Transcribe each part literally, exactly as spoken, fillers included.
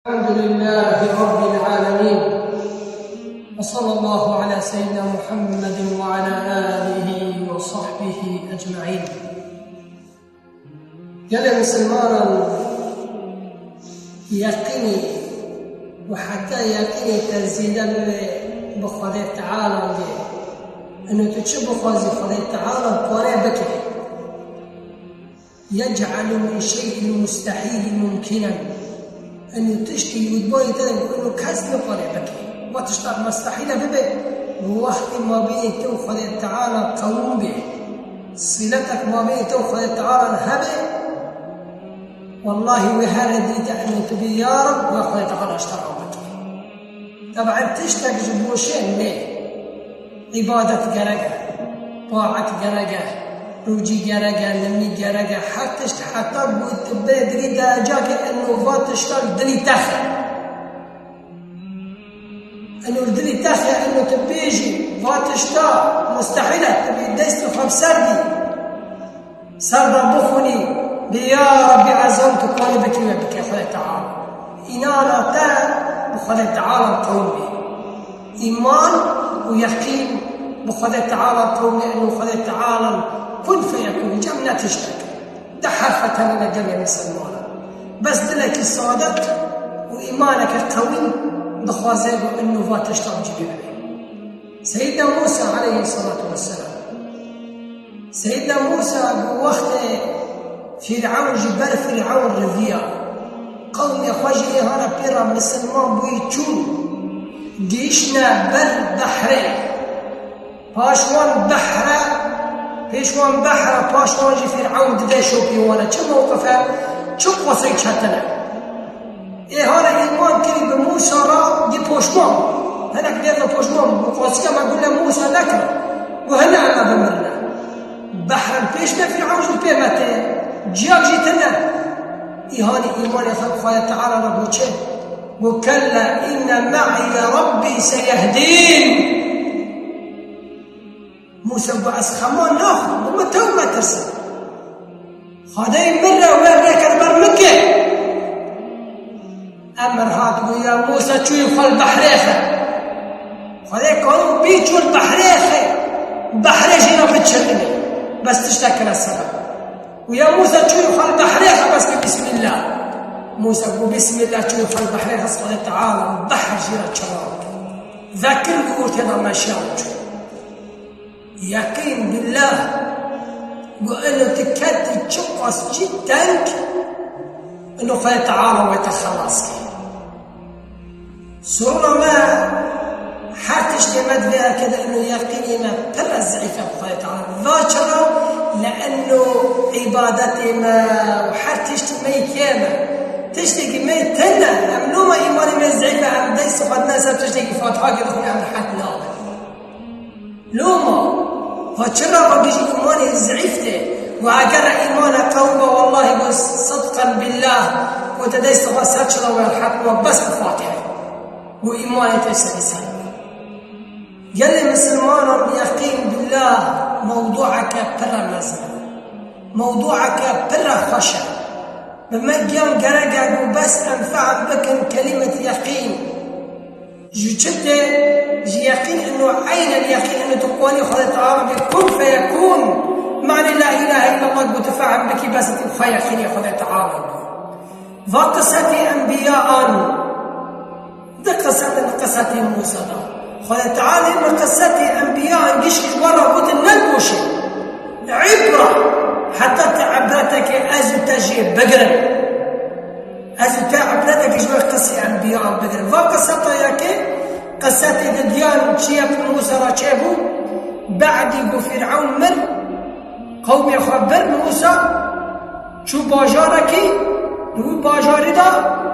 الحمد لله رب العالمين. وصلى الله على سيدنا محمد وعلى آله وصحبه أجمعين. Gelê misilmanan yeqînî û heta yeqînê te zêde bibe bi Xwedê Teala de. Ino tu çi bixwazî Xwedê Teala kare bike. يجعل من شيء المستحيل ممكنا. Eno tiştî wî di bayê te de ku eno kes nikare bike. Va tişta mustehîl e bibe, wextê mabênê te û Xwedê Teala qewim be. Sîletek mabênê te û Xwedê Teala hebe, wellahî wê here dîte eno tu bê ya Reb, ya Xwedê Teala ji te re bike. Teben tiştek ji boşê nê. Îbadet gerek e, taet gerek e, rûcî gerek e, nimî gerek e, her tişt heta ku tu bê dilî derecakê eno va tişta li dilî te xe. Eno li dilî te xe, eno tu bêjî, va tişta mustehîl e, tu bê destê xwe bi ser dî. Ser de bixwînî, bê ya Rabbî ezam tu kanî bikî we bike Xwedê Teala. Înana te bi Xwedê Teala qewim bê. Îman û yeqîn bi Xwedê Teala qewim bê, eno Xwedê Teala kun feyekun, cem ne tiştek. Di herfe tevine gelê misilmanan. Bes dilekî sade û îmaneke qewî dixwaze ku eno va tişta bi cî bî bibe. Seyyidna Musa aleyhisselatu vesselam. Seyyidna Musa ku wextê Fîrewn ji ber Fîrewn riviya, qewmê xwe jî ê hane pê re misilman bûyî çûn, gihiştine ber behrê. Paş wan behre, pêş wan behre, paş wan jî Fîrewn dide şopî wan e. Çi mewqif e, çi qosê çetin e. Ê hane îman kirî bi Mûsa re, dî poşman. Hinek dêr de poşman bû. Qasike me gule Mûsa nekir. Got hene em ê bimirine. Behrin pêş me, Fîrewn jî pê me tê. Ciyak jî tune. Î hanî îmanê xwe bi Xwedê Teala re got çi? Got kelle inne me'iye Rabbî seyehdîn. Mûsa got ez xema naxwim, got min tew metirsin. Xwedê min re wer neke li ber min ke. Emir hat got ya Mûsa çûyî xwe li behrê xe. Xwedê karin bî çû li behrê xe. Behrê jî re biçirine. Bes tiştek kire ser e. Got ya Mûsa çûyî xwe li behrê xe bes ke bismillah. Mûsa got bismillah çûyî xwe li behrê xe Xwedê Teala behr jî re çewar. Vekir got tê de meşiya çû. Yeqîn billah, got eno tu ketî çiqas jî teng, eno Xwedê Teala wê te xelas kir. Soruna me her tiştê me di vê erkê de eno yeqînê me pir e zeîf e bi Xwedê Teala. Va çira? Li eno îbadetê me û her tiştî me yê kêm e. Tiştekî me yê tune, em loma îmanê me zeîf e, em dest xwe dine ser tiştekî Fatihakê dixwîne, em rehet nabin. Loma, va çira va bijî îmanê zeîf tê. Got eger îmane qewim be, wellahî got sidqen billah, got te dest xwe ser çira we rehet we bes bi Fatihê. Got îmanê te serî ser be. Gelê misilmanan yeqîn billah mewdueke pir e mezin. Mewdueke pir e xweş e. Bi me giyan gerek e got bes em fehm bikin kelîmet yeqîn. Ji çi tê? Ji yeqîn ino eynen yeqîn ino tu qolî Xwedê Teala bê kun feyekun. Manê la îlahe îllallah got tu fehm bikî bes tu xwe yeqînê Xwedê Teala bû. Va qisetê enbiyan. Di qiset in qisetê Mûsa da. Xwedê Teala min qisetê enbiyan gişk ji we re gotin negoşin. Îbra heta tu îbreteke ez û te jê bigirin. Ez û te îbreteke ji ber qisê enbiyan bigirin. Va qiseta yekê, qisetê di diyan çi ye bi Mûsa re çêbû. Be'dî ku Fîrewn mir, qewmê xwe bir Mûsa, çû bajarekî, di wî bajarî de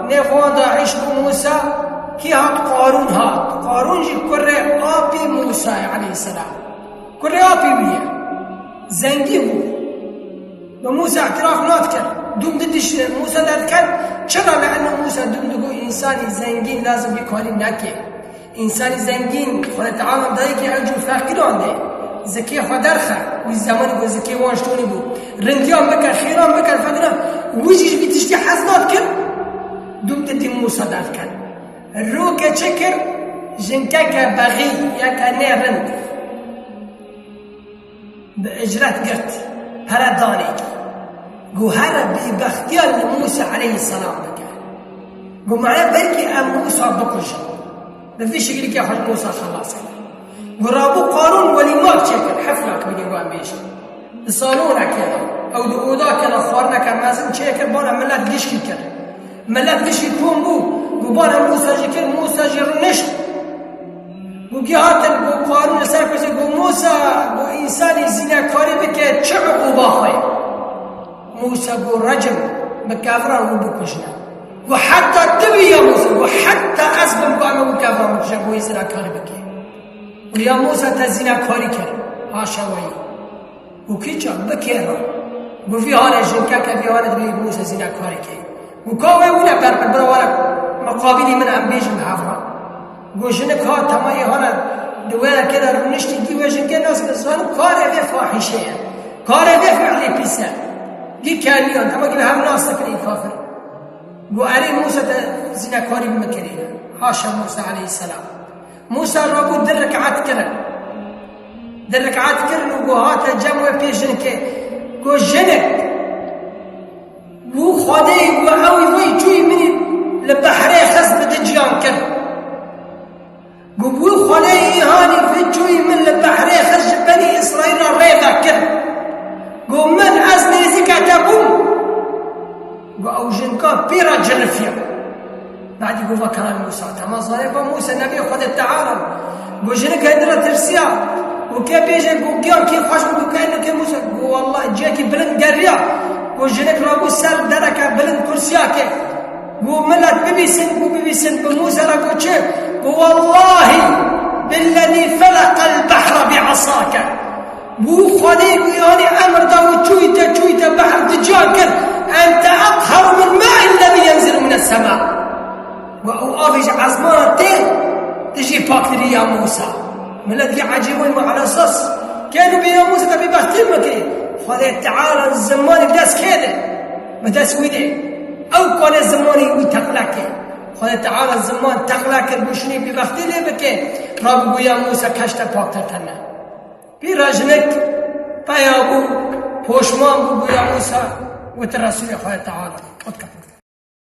nêxwan de îş bû Mûsa, kî hat? Qarûn hat. Qarûn jî kurê apî Mûsa ye aleyhisselam. Kurê apî wî ye. Zengîn bû. Bi Mûsa îtiraf nadikir. Dûm didiştin. Mûsa derdiket. Çira? Li eno Mûsa dûm digot, însanî zengîn lazim vî karî neke. Însanî zengîn, Xwedê Teala dayikê encû feqîran de. Zikê xwe derxe. Wî zemanî ku zikê wan ji tonî bû. Rindiyan bike, xêran bike, feqîran. Wî jî ji vî tiştî hez nadikir. Dû didî Mûsa derken. Roke çi kir? Jinkeke bexî, yeke nêrind. Bi icret girt, pere danê. Got, here bêbextiya li Mûsa aleyhisselam bike. Got, mane belkî em Mûsa bikujin. Bi vî şikilî ke xwe ji Mûsa xelas kir. Got, rabû Qarûn welîmak çêkir, heflak bidî wan bêjin. Di salonekê de, ew di odakê de xwarineke mezin çêkir, bana milet gişkî kir. Milet gişkî kom bû, got, bana Mûsa jî kir, Mûsa jî rûnişt. Got, gê hatin, got, Qarûn li ser pirsî, got, Mûsa, got, însanî zînekarî bike, çi uquba xwe ye? Mûsa got, recim, bi kevran wî bikujne. Got, heta tu bî ya Mûsa, got, heta ez bim, got, em ê wî kevran bikujin, got, wî zînekarî bike. Got, ya Mûsa, te zînekarî kir, haşa weyî. Got, kî çav, bikêra. Got, vî halê jinkeke, vî halê dibê Mûsa zînekarî kê. Got, ka wê wine ber, bira were miqabîlî min em bêjin bi hev re. Got, jinik hat, tema ê hane di wêrekê de rûniştî, dî wê jinkê nas kir, zanim karê vê fahîşe ye. Karê vê fiilê pîs e. Dî keniyan, tema gî bi hev nas dikin ê kafir. Got, erê Mûsa, te zînekarî bi min kirîne. Haşa Mûsa aleyhisselam. Mûsa rabû di rekat kirin. Di rekat kirin û got, hate cem wê pê jinikê. Got, jinik. Got, Xwedê, got, ew wê çûyî min li behrê xist bi di ciyan kir. Got, got, Xwedê, îhanî vê çûyî min li behrê xist ji Benî Îsraîl re rê vekir. Got, min ez nêzîke te bûm. Got, ew jinka pê re cirifiya. Badî got, va kera Mûsa. Tema zanê va Mûsa nebê Xwedê Teala. Got, jinik hindira tirsiya. Got, kê bêje, got, giyan kê xweş bû, got, kê nike Mûsa. Got, wallah, ciyekî bilind geriya. Got, jinik rabû ser dereke bilind kursiyakê. Got, milet bibîsin, got, bibîsin, bi Mûsa re got çi? Got, wallahî billezî feleqel behre bi esake. Got, Xwedê, got, yanî emir da û çûyî te, çûyî te behr di ciyan kir. Ente etharu min ma'illezî yenzilu mines sema. Got, ew avê ji ezmana tê, tu jî paktirî ya Mûsa. Milet vî ecêbin me ala esas. Kê nû bê ya Mûsa te bêbextî me kirî. Xwedê Teala zimanê dest kê de. Bi dest wî de. Ew kanê zimanê wî teqle kê. Xwedê Teala ziman teqle kir, got şinê bêbextî lê bike. Rabû got ya Mûsa keş te paktir tene. Pîra jinik peya bû, poşman bû, got ya Mûsa, got tu Resûlê Xwedê Teala. Got kefir.